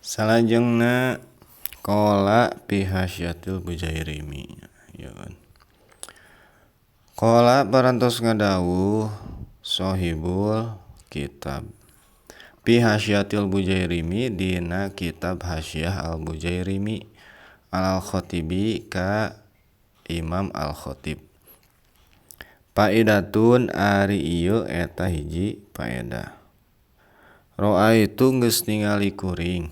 Salajengna qala fi hasyatil Bujairimi yeun. Qala parantos ngadawuh sahibul kitab fi hasyatil Bujairimi dina kitab Hasyiah Al-Bujairimi Al-Khatibi ka Imam Al-Khatib. Faidatun ari ieu eta hiji faedah. Ra'aitu geus ningali kuring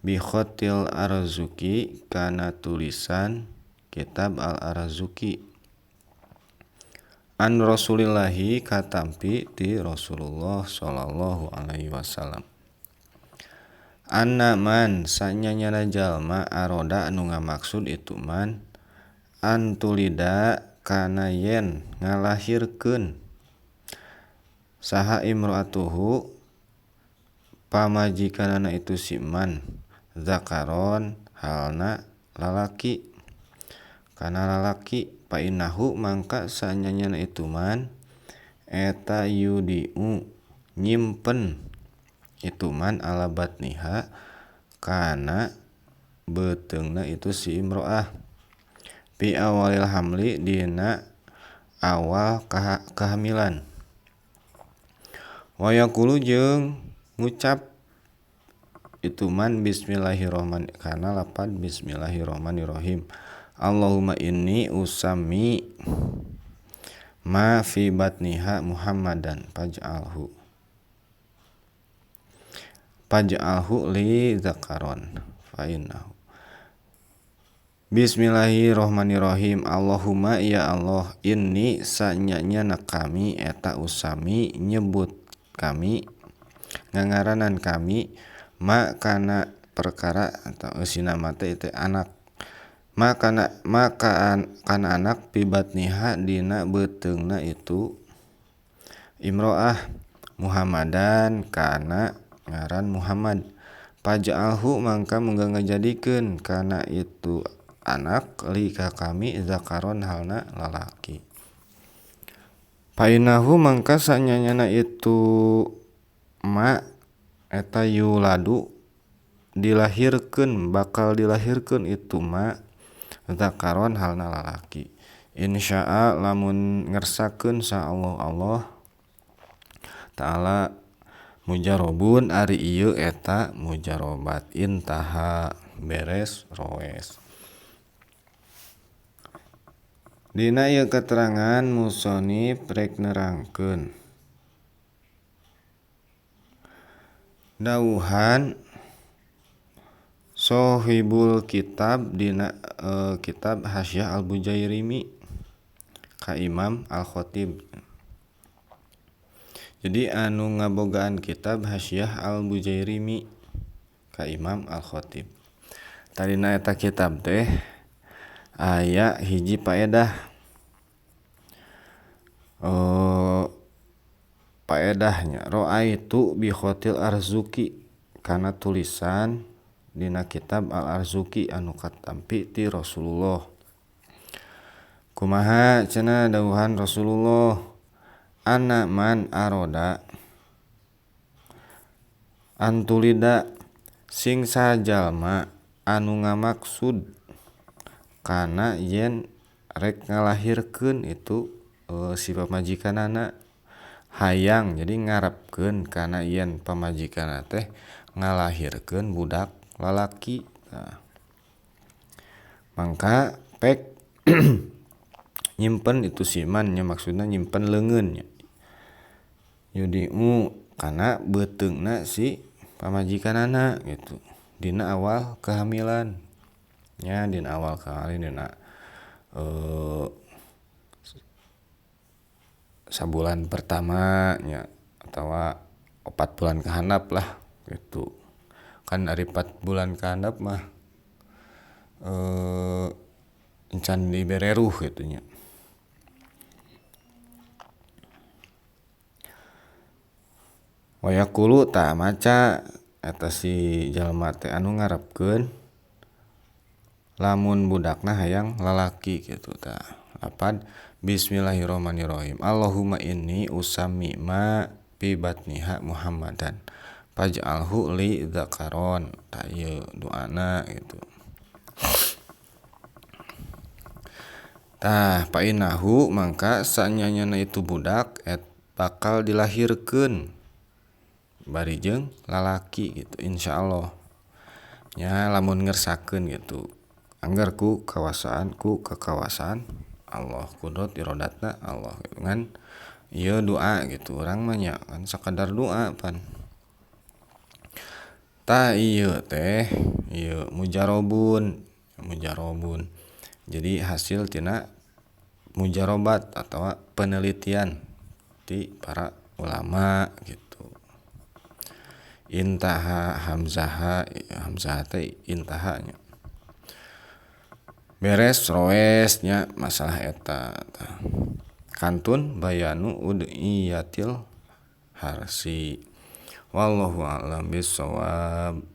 bi khatil Arzuki kana tulisan kitab Al-Arzuki an Rasulillahi katampi ti Rasulullah sallallahu alaihi wasallam. Anna man sanyanyana jalma aroda anu ngamaksud itu man antulida kana yen ngalahirkeun saha imro'atuhu pamajikanana itu si man zakaron halna lalaki kana lalaki painahu mangka sanyanyana itu man eta yudiu nyimpen itu man ala batniha kana beuteungna itu si imro'ah fi awalil hamli dina awal kehamilan wa yaqulu jeung ngucap itu man bismillahirrahmanirrahim kana lapan bismillahirrahmanirrahim Allahumma inni usami ma fi batniha Muhammadan faj'alhu faj'alhu li zakaron fa innahu. Bismillahirrahmanirrahim Allahumma ya Allah inni sanyanya kami eta usami nyebut kami ngangaranan kami ma kana perkara atau eusina mate itu anak ma kana kana anak pibatniha dina beuteungna itu imro'ah Muhammadan kana ngaran Muhammad faj'alhu mangka mungga ngajadikeun kana itu anak li ka kami zakaron halna lalaki painahu mangka sanyanyana itu ma eta yuladu dilahirkeun bakal dilahirkeun itu ma zakaron halna lalaki insya'a lamun ngersakeun sa Allah Allah ta'ala mujarobun ari ieu eta mujarobat intaha beres roes. Dina ieu keterangan musonif rek nerangkeun dawuhan sohibul kitab dina kitab Hasyiah Al-Bujairimi ka Imam Al-Khatib. Jadi anu ngabogaan kitab Hasyiah Al-Bujairimi ka Imam Al-Khatib. Tadina eta kitab teh aya hiji paedah. Paedahnya ra'aitu bi khatil Arzuki kana tulisan dina kitab Al-Arzuki anu katampi ti Rasulullah. Kumaha cenah dawuhan Rasulullah anna man aroda antulida sing sajalma anu ngamaksud kana yen rek ngalahirkeun itu si pamajikanana hayang jadi ngarepkeun kana yen pamajikanna teh ngalahirkeun budak lalaki. Nah, mangka pek nyimpen itu siman nya maksudna nyimpen leungeun nya yudiu kana beuteungna si pamajikanana gitu dina awal kehamilan nya dina awal kehamilan dina sabulan pertama nya atawa 4 bulan kahandap lah gitu kan ari 4 bulan kahandap mah encan dibereruh kitu nya. Wa yaqulu tah maca eta si jalma teh anu ngarepkeun lamun budakna hayang lalaki kitu tah lapan bismillahirrahmanirrahim Allahumma inni usami ma fi batniha Muhammadan Faj'alhu li dzakaron tah ieu doana gitu. Tah fa innahu mangka sanyana itu budak et bakal dilahirkeun bari jeung lalaki gitu insyaallah nya lamun ngersakeun gitu angger ku kawasaan ku kekawasaan Allah kudrat irodatna Allah gitu ngan ieu doa gitu urang mah nya kan sakadar doa pan. Tah ieu teh ieu mujarobun mujarobun jadi hasil tina mujarobat atawa penelitian ti para ulama gitu. Intaha hamzaha hamzah teh intaha nya beres roes nya masalah eta tah kantun bayanu ud'iyatil harsi wallahu a'lam bissawab.